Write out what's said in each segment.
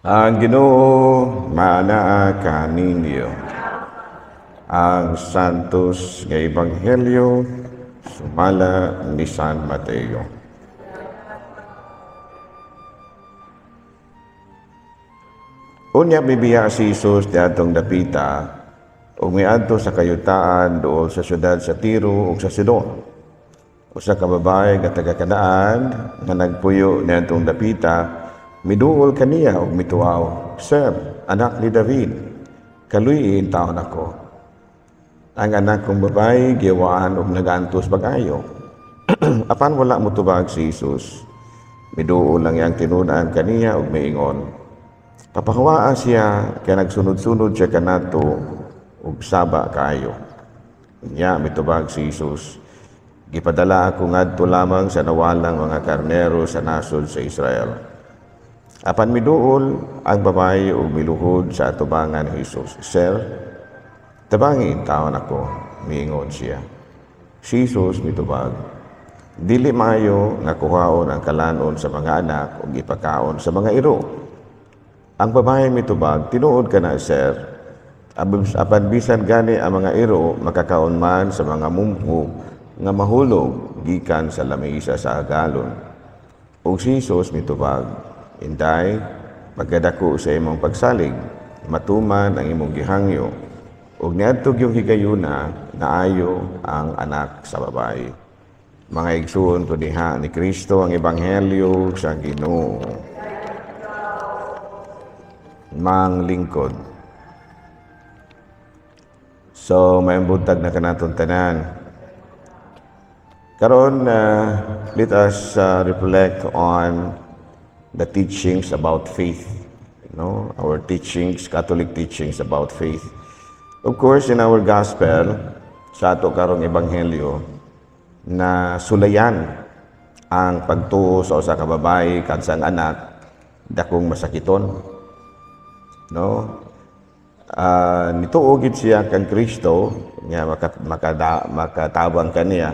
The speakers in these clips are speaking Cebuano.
Ang Ginoo maanaa kaninyo. Ang Santos nga Ebanghelyo sumala ni San Mateo. Unya mibiya si Jesus diadtong dapita ug miadto sa kayutaan duol sa syudad sa Tiro ug sa Sidon. Usa ka babae nga taga Kanaan nga nagpuyo niadtong dapita miduol kaniya ug mituaw, "Sir, anak ni David, kaluy-i taon ako. Ang anak kong babae giwaan og nagantos pag-ayo." Apan wala motubag si Jesus. Miduol lang iyang tinun-an kaniya ug miingon, "Papahawaa siya kay nagsunod-sunod siya kanato ug saba kaayo." Nya mitubag si Jesus, "Gipadala ako ngadto lamang sa nawalang mga karnero sa nasod sa Israel." Apan miduol ang babae ug miluhod sa atubangan ni Jesus. "Sir, tabangi taon ako," miingon siya. Si Jesus mitubag, "Dili maayo nga kuhaon ang kalanon sa mga anak ug ipakaon sa mga iro." Ang babae mitubag, "Tinuod ka na, sir. Apan bisan gani ang mga iro makakaon man sa mga mumho nga mahulog gikan sa lamisa sa agalon." Ug si Jesus mitubag, "Inday, pagkadako sa imong pagsalig, matuman ang imong gihangyo." Ug niadto gyung higayuna, naayo ang anak sa babae. Mga igsuon ko diha ni Kristo, ang ebanghelyo sa Ginoo. Mang lingkod. So, may buntag na kanaton tanan. Karon, let us reflect on the teachings about faith. No? Our teachings, Catholic teachings about faith. Of course, in our gospel, sa ato karong ebanghelyo, na sulayan ang pagtuo sa usa ka babae kag sa anak dakong masakiton. No? Nituo gid siya kang Kristo nga makatabang kaniya,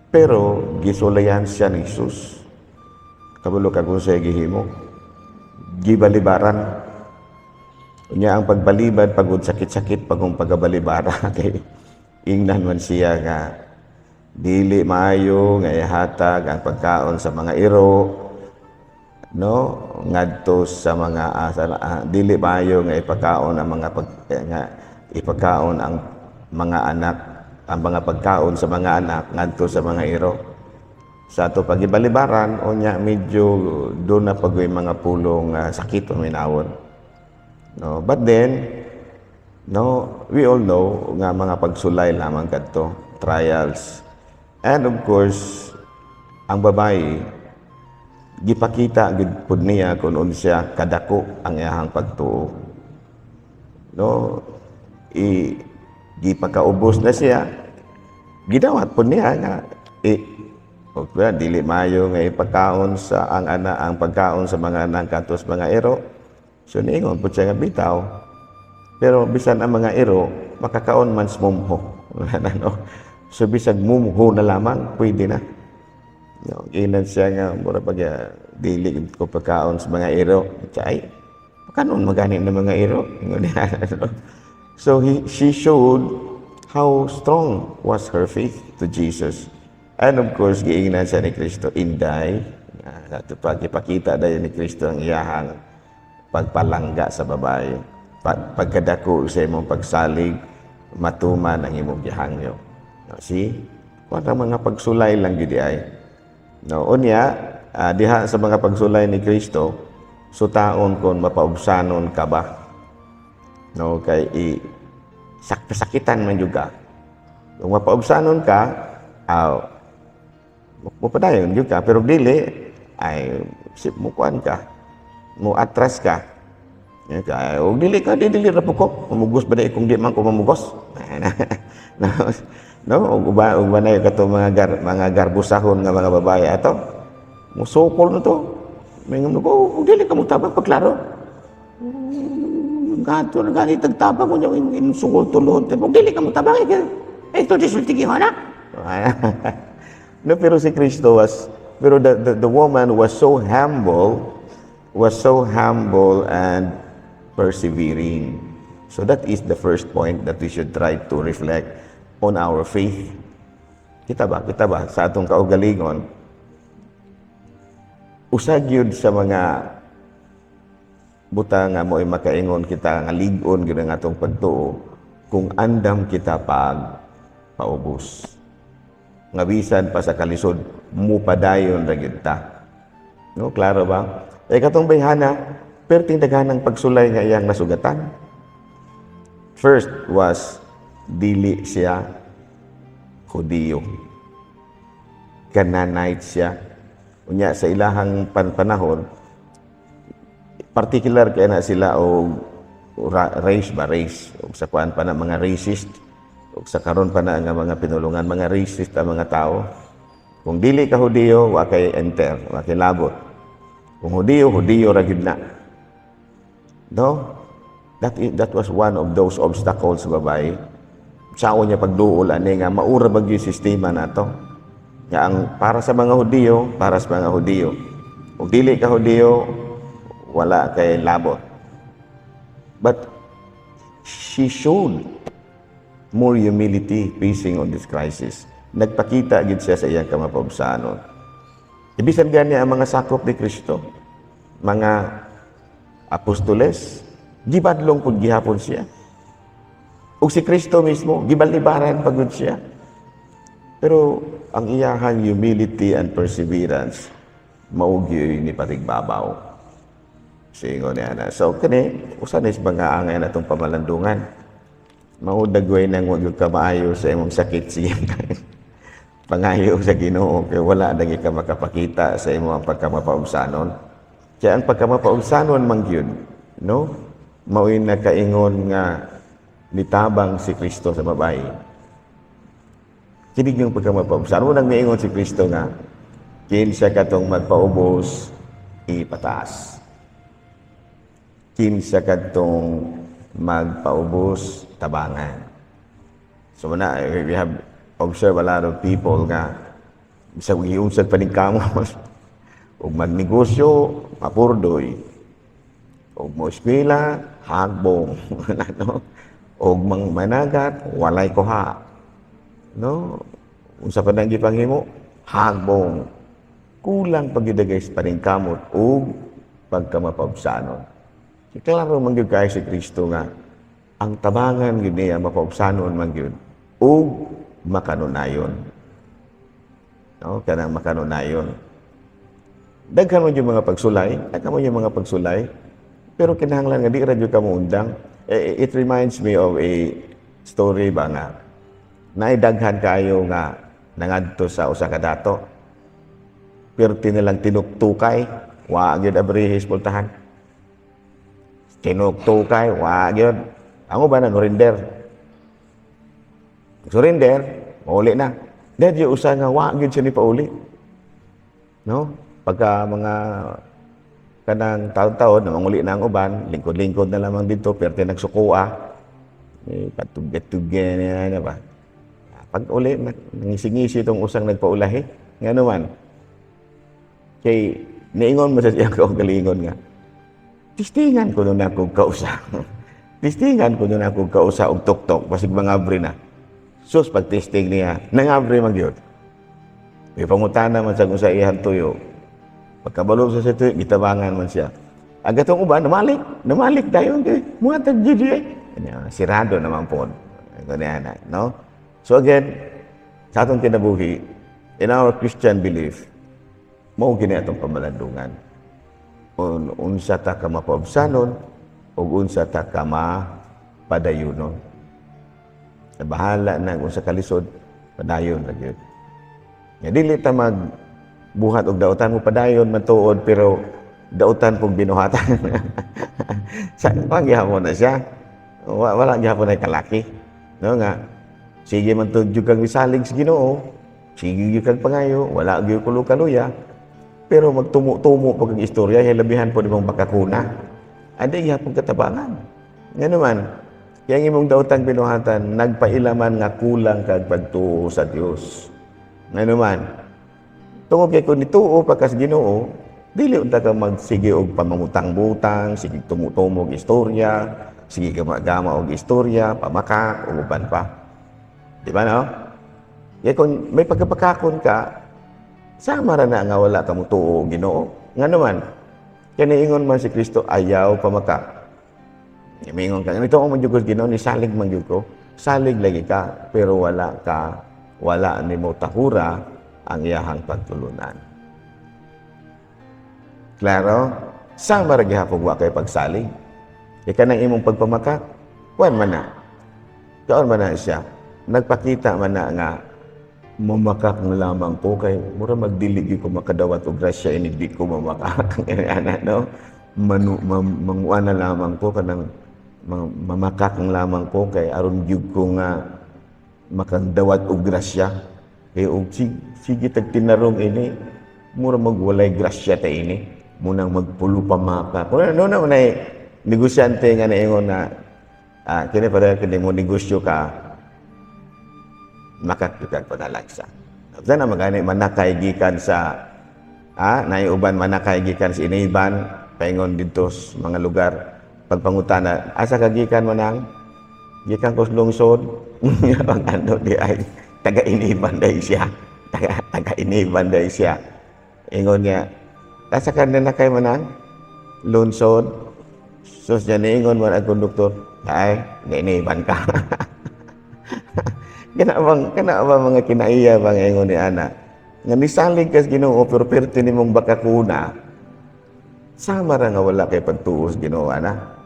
pero gisulayan siya ni Jesus. Kabalo ka kung sa'y gihimo? Gibalibaran. Unya ang pagbalibad pagod sakit-sakit pagong pagabalibara kay ingnan man siya nga dili maayo nga ihatag ang pagkaon sa mga iro, no, ngadto sa mga dili maayo nga ipakaon ang mga pag, eh, nga ipakaon ang mga anak ang mga pagkaon sa mga anak ngadto sa mga iro. Sa ato pagibalibaran, unya medyo doon na pagoy mga pulong sakit o minawon, no? But then, no, we all know nga mga pagsulay lamang kadto, trials. And of course, ang babae gipakita gid pud niya kung unsa kadako ang iyahang pagtuo, no? I gipakaubos na siya, gidawat pud niya nga i o dili maayo nga ipakaon sa ang ana ang pagkaon sa mga anak katos mga iro. So niingon pud siya nga bitaw. Pero bisan ang mga iro makakaon man sa mumho. Ano? So bisag mumho na lamang pwede na. No, inan siya nga mura pag dili ko pagkaon sa mga iro. Ay, pakanon magani ng mga iro. Ingon niya, ano? So she showed how strong was her faith to Jesus. And of course, giingnan siya ni Kristo, "Inday," ato pag ipakita dayon ni Kristo ang iyahang pagpalangga sa babae. "Pagkadako sa imong pagsalig, matuman ang imong gihangyo." No, see? Kuan mga pagsulay lang gyud ay. No, unya, diha sa mga pagsulay ni Kristo, sutaon kon mapaubsanon ka ba? No, kay i sakitan man jud ka. Kung mapaubsanon ka, mupadayon jud ka, pero dili ay sip mo kuan ka, mo atras ka. Yan ka, og dili ka, di dili ra po ko. Mamugos ba di kung di man ko mamugos? No, ug uba na kato mga garbusahon nga mga babae ato. Musukol na to. May ngam ko, og dili ka mo tabang pagklaro. Gato na gani tagtabang mo niya in sukol tulod. Og dili ka mo tabang eh. Ito di sulti na. No, pero si Kristo was, pero the woman was so humble. was so humble and persevering. So that is the first point that we should try to reflect on our faith. Kita ba? Kita ba? Sa atong kaugalingon, usa gyud sa mga buta nga mo'y makaingon kita nga lig-on gyud ang atong pagtuo kung andam kita pag paubos. Nga bisan pa sa kalisod, mupadayon ra gyud ta. No, klaro ba? Eh katong bayhana, perting daghanang pagsulay nga iyang nasugatan. First was dili siya Hudiyo. Canaanite siya. Unya sa ilahang panahon, particular kay na sila og race ba, race og sa kuan pa na mga racist, og sa karon pa na nga mga pinulungan, mga racist ang mga tao. Kung dili ka Hudiyo, wa kay enter, wa kay labot. Kung Hudiyo, Hudiyo ra gyud na, no? That was one of those obstacles, babae. Sao niya pagduol ani nga maura ba gyud sistema nato nga ang para sa mga Hudiyo, para sa mga Hudiyo. Kung dili ka Hudiyo, wala kay labot. But she showed more humility facing on this crisis. Nagpakita gid siya sa iyang kamapaubsanon. Ibisan gani ang mga sakop ni Kristo, mga apostoles, gibadlong pud gihapon siya. Ug si Kristo mismo, gibalibaran pagud siya. Pero ang iyahang humility and perseverance, mao gyud ni patigbabaw. Singon niya na. So, kani, usa ni sa mga angay na itong pamalandungan. Mao dagway nang wag ka maayo sa imong sakit, sige. Pangayo sa Ginoo kay wala na ka makapakita sa imong pagkamapaubsanon. Kaya ang pagkamapaubsanon man gyud, no? Mao'y nakaingon nga nitabang si Kristo sa babae. Kini yung pagkamapaubsanon. Unang miingon si Kristo nga kinsa katong magpaubos, ipataas. Kinsa katong magpaubos, tabangan. So na we have observed a lot of people nga bisag giunsad pa ning kamot ug magnegosyo, mapurdoy, ug mo eskwela, hagbong, no? Ug mang managat, walay kuha, no? Unsa pa nang gipanghimo, hagbong. Kulang pagyud, guys, paningkamot ug pagkamapaubsanon. Klaro man gyud kay si Kristo nga ang tabangan gyud niya mapaubsanon man gyud ug makanunayon. No, kanang makanunayon. Daghan man yung mga pagsulay, daghan man yung mga pagsulay, pero kinahanglan nga di ra gyud ka moundang. Eh, it reminds me of a story ba nga naay daghan kaayo nga nangadto sa usa ka dato. Perti nilang tinuktukay, wa gyud abrihis pultahan. Tinuktukay, wa gyud. Ang uban na surrender. Surrender, mauli na. Dahil usa nga wa gyud siya ni pauli. No? Pagka mga kanang taon-taon na manguli na ang uban, lingkod-lingkod na lamang dito, perti nagsukua. Eh, patugge-tugge niya na ba? Pag uli, nangisi-ngisi itong usang nagpaulahi. Nga naman, kay niingon mo sa siyang kaugalingon nga, "Tistingan ko nun akong kausa. Tistingan ko nun akong kausa og tuktok, basig mangabri na." Sus, pag testing niya, nangabri man gyud. May pangutana man sa kung sa iyang tuyo. Pagkabalo sa tuyo, gitabangan man siya. Ang katong uban, namalik, namalik dayon kay muhatag gyud eh. Sirado naman po. Ganyan na, no? So again, sa atong kinabuhi, in our Christian belief, mao gini atong pamalandungan. Unsa ta ka mapaubsanon ug unsa ta ka mapadayunon. Bahala na kung sa kalisod, padayon ra gyud. Nga dili ta magbuhat og dautan mo padayon man tuod, pero dautan pong binuhatan. Sa panggihapon na siya. Wala gihapon ay kalaki. No nga sige man tuod jud kang misalig sa Ginoo, sige gyud kang pangayo, wala gyud kulo kaluya. Pero magtumo-tumo pag ang istorya, hilabihan po nimong bakakuna. Adi gihapon katabangan. Nga naman, kaya ang imong daotang binuhatan, nagpailaman nga kulang kag pagtuo sa Dios. Nga naman, tungod kay kung nituo pa kas Ginoo, Dili unta ka magsige og pamangutang-butang, sige tumutumog istorya, sige gama-gama og istorya, pamakak, o uban pa. Di ba, no? Kaya kung may pagkapakakon ka, sama ra na nga wala ka mutuo og Ginoo. Nga naman, kaya niingon man si Kristo, "Ayaw pamakak." Miingon ka, "Ito ang man ko Ginoo, ni salig man gyud ko." Salig lagi ka, pero wala nimo tahura ang iyahang pagtulunan. Klaro? Sama ra gihapon wa kay pagsalig. Ika nang imong pagpamakak, kuan man na. Kaon man na siya. Nagpakita man na nga mamakak na lamang ko kay mura magdili gyud ko makadawat og grasya ini di ko mamakak ana, no? Manu manguan na lamang ko, kanang mamakak ang lamang ko kay aron gyud ko nga makadawat og grasya kay og sige tag tinarong ini mura magwalay grasya ta ini munang magpulo pa maka kung ano na man negosyante nga naingon na kini para kini mo negosyo ka, makakikag panalagsa. Sana magani manakay gikan sa naiuban manakay gikan sa Iniban paingon didto sa mga lugar. Pagpangutana, "Asa ka gikan, manang?" "Gikan ko sa lungsod." Ang ano di ay taga Iniban dai siya. Taga taga Iniban dai siya. Ingon niya, "Asa ka nanakay, manang?" "Lungsod." Sus niya, niingon man ang konduktor, "Ay, Iniban ka." Kana bang mga kinaiya ba nga ingon ni ana? Nga nisalig kas Ginoo pero perti nimong bakakuna. Sama ra nga wala kay pagtuos Ginoo ana.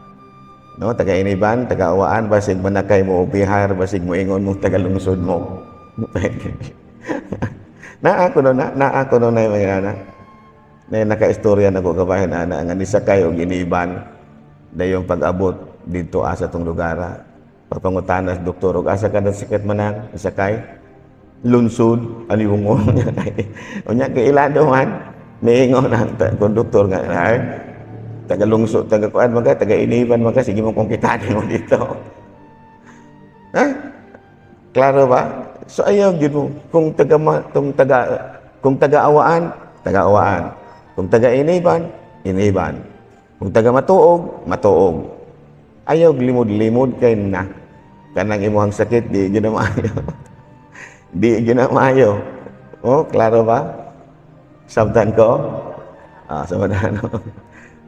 No, taga Iniban, taga Awaan, basig manakay mo bihar, basig mo ingon mo taga lungsod mo. Naa ko no na, naa ko no na mga ana. Na naka-istorya na ko kabahin ana nga nisakay og Iniban, dayong pag-abot dito asa tong lugar. Pagpangutana sa doktor, "Og asa ka sakit, manang?" "Sakay lungsod." Ano yung niya kay unya kay ilado man niingon ang konduktor nga, "Ay, taga lungsod, taga kuan man ka, taga Iniban man ka, sige mo kung kitaan mo dito." Ha? Klaro ba? So ayaw gyud mo kung taga Awaan, taga Awaan. Kung taga Iniban, Iniban. Kung taga Matuog, Matuog. Ayaw limod-limod kay na kanang imuhang sakit di gyud na maayo. Di gyud na maayo. Oh, klaro ba? Sabtan ko? Ah, sa wala, no?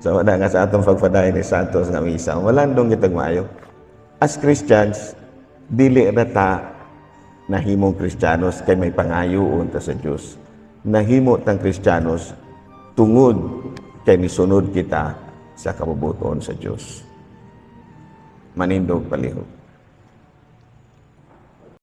Sa wala nga sa atong pagpadayon ni Santos nga misa, walandong kitag maayo. As Christians, dili ra ta nahimong Kristiyanos kay may pangayoon ta sa Dios. Nahimo tang Kristiyanos tungod kay nisunod kita sa kabubuton sa Dios. Manindog palihog.